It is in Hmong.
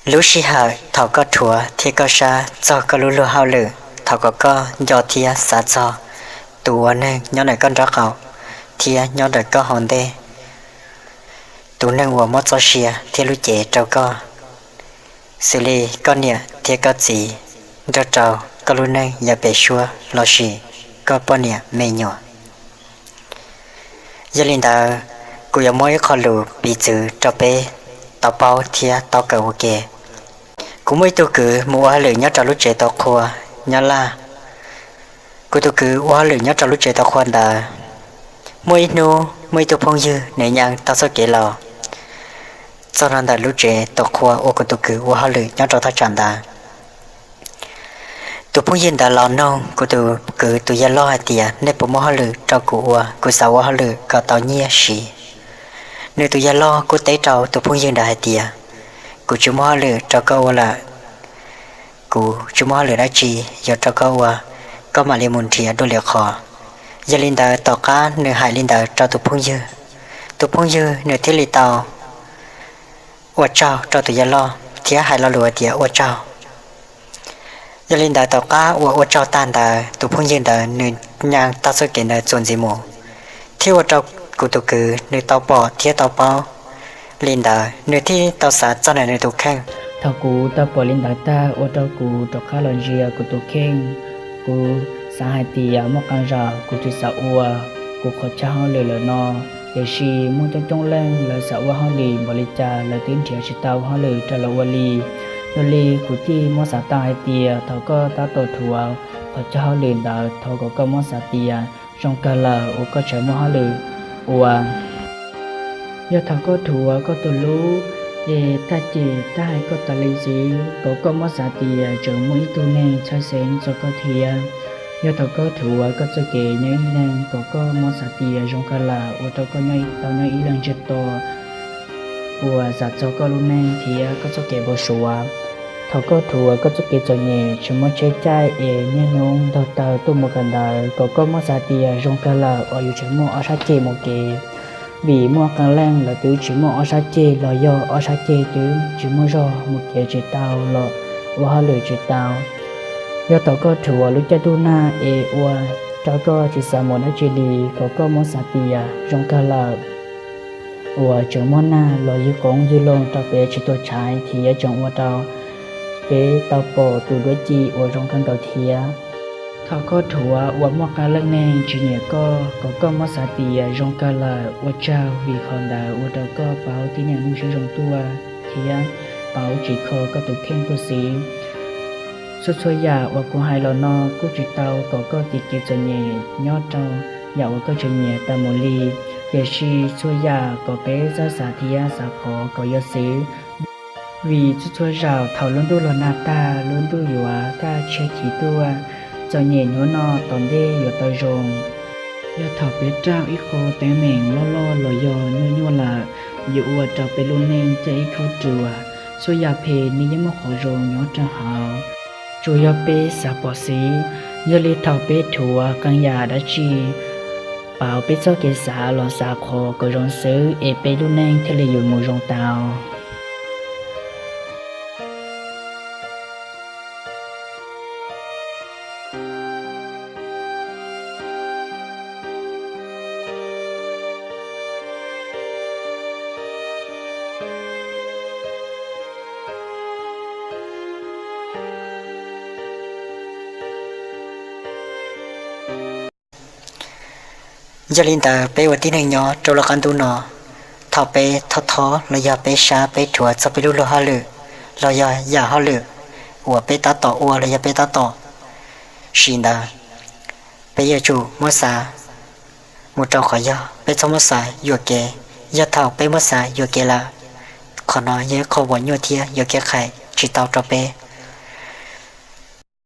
Lub sij hawm thaum koj rhuav thiab koj sab txog koj lub luag hauj lwm, thaum kom koj nco thiab xav txog tus ua neeg nyob ntawm koj nraub qaum thiab nyob ntawm koj hauv ntej, tus neeg uas muab txoj sia thiab lub cev rau koj, xws li koj niam thiab koj txiv, nrog rau koj lub neej yav pem suab lossis koj poj niam me nyuam. Yog li ntawd, kuv yuav muab ib qho lus piv txwv rau peb tau paub thiab tau kawm ua ke. Kuv muaj ib tug kwv mus ua hauj lwm nyob rau lub tsev tau qhua nyob Laj. Kuv tus kwv ua hauj lwm nyob rau lub tsev tau qhua ntawd, muaj ib hnub muaj ib tug phooj ywg nws nyeem tau txoj kev los txog rau ntawm lub tsev tau qhua uas kuv tus kwv ua hauj lwm nyob rau thaj tsam ntawd. Tus phooj ywg ntawd los nug kuv tus kwv tus yawg loj hais tias, nej puas muaj hauj lwm rau kuv ua, kuv xav ua hauj lwm kom tau nyiaj siv. Nws tus yawg loj kuj teb rau tus phooj ywg ntawd hais tias, kuv tsis muaj hauj lwm rau koj ua lawm, kuv tsis muaj hauj lwm dab tsi yuav rau koj ua, koj mam li mus nrhiav dua lwm qhov. Yog li ntawd, tom qab nws hais li ntawd rau tus phooj ywg, tus phooj ywg nws thiaj li tau ua tsaug rau tus yawg loj thiab hais lo lus hais tias ua tsaug. Yog li ntawd, tom qab uas ua tsaug tag ntawd, tus phooj ywg ntawd nws nyeem tau txoj kev ntawd txuas ntxiv mus, thiab ua rau kuv tus kwv nws tau pom thiab tau paub li ntawd, nws thiaj tau xav txog ntawm nws tus kheej. Thaum kuv tau pom li ntawd tag, ua rau kuv rov qab los ntsia kuv tus kheej. Kuv xav hais tias muaj qee zaum kuv tsis xav ua kuv qhov chaw hauj lwm lawm no, tiam sis muaj coob coob leej lawv xav ua hauj lwm npaum li cas lawv twb nrhiav tsis tau hauj lwm rau lawv ua li. Yog li kuv thiaj muab xav tau hais tias thaum koj tab tom rhuav qhov chaw hauj lwm ntawd, thov kom koj muab xav tias zoo kawg lawm uas koj tseem muaj hauj lwm ua. Yog thaum koj rhuav koj tus lub, es tag ces tab hais koj tas li xwb, kom koj muab xav tias tseem muaj ib tug neeg txhawj xeeb txog koj thiab. Yog thaum koj rhuav koj txoj kev nyob ib leeg, kom koj muab xav tias zoo kawg lawm ua rau koj tau nyob ib leeg ntsiag to uas xav txog koj lub neej thiab koj txoj kev npau suav. Thaum koj rhuav koj txoj kev txom nyem tsis muaj tsheb caij es niaj hnub ntaug taw tuaj mus kawm ntawv, kom koj muab xav tias zoo kawg lawm uas yus tseem muaj ob sab ceg mus kev. Vim muaj qee leej lawv twb tsis muaj ob sab ceg los yog ob sab ceg twb tsis muaj zog, mus kev tsis tau los ua hauj lwm tsis tau. Yog thaum koj rhuav lub caij ntuj nag es ua rau koj tsis xav mus dab tsi li, kom koj muab xav tias zoo kawg lawm uas tseem muaj nag los ywg qoob ywg loo rau peb tsis tuag tshaib thiab tseem ua rau peb tau pom tus duab ci uas zoo kawg nkaus thiab. Thaum koj rhuav uas muaj qee leej neeg tsis nyiam koj, kom koj muab xav tias zoo kawg lawm, ua tsaug vim qhov ntawd ua rau koj pauv tib neeg lub siab zoo tuaj thiab pauv tsis kho koj tus kheej tuaj xwb. Txhua txhua yam uas kuv hais los no kuj tsis tau kom koj tiv kev txom nyem nyob rau yam uas koj tseem nyiam tas mus li, tiam sis txhua yam kom peb txawj xav thiab xav qhov kom yog xwb. Vim txhua txhua zaum thaum lub ntuj los nag tag, lub ntuj yuav kaj tshiab chiv tuaj, txom nyem hnub no tom ntej yuav tau zoo. Yog thaum peb raug ib qho teeb meem loj loj los yog nyuaj nyuaj lawm, yuav ua rau peb lub neej caj ib khaub ruas, txhua yam phem nws yeej muaj qhov zoo nyob rau hauv, tsuas yog peb xav pom xwb. Yog li thaum peb rhuav qee yam dab tsi, pauv peb txoj kev xav los xav qhov kom zoo xwb es peb lub neej thiaj li yuav mus zoo tau. Yog li ntawd, peb ua tib neeg nyob rau lub qab ntuj no, thaum peb thob thob los yog peb sab peb rhuav txog peb lub luag hauj lwm los yog yam hauj lwm uas peb tab tom ua los yog peb tab tom siv ntawd, peb yuav tsum muab xav mus rau qhov yog, peb txhob muab xav yuam kev. Yog thaum peb muab xav yuam kev lawm, qhov no yog ib qho uas nyuaj thiab yuav kev qhais tsis tau rau peb.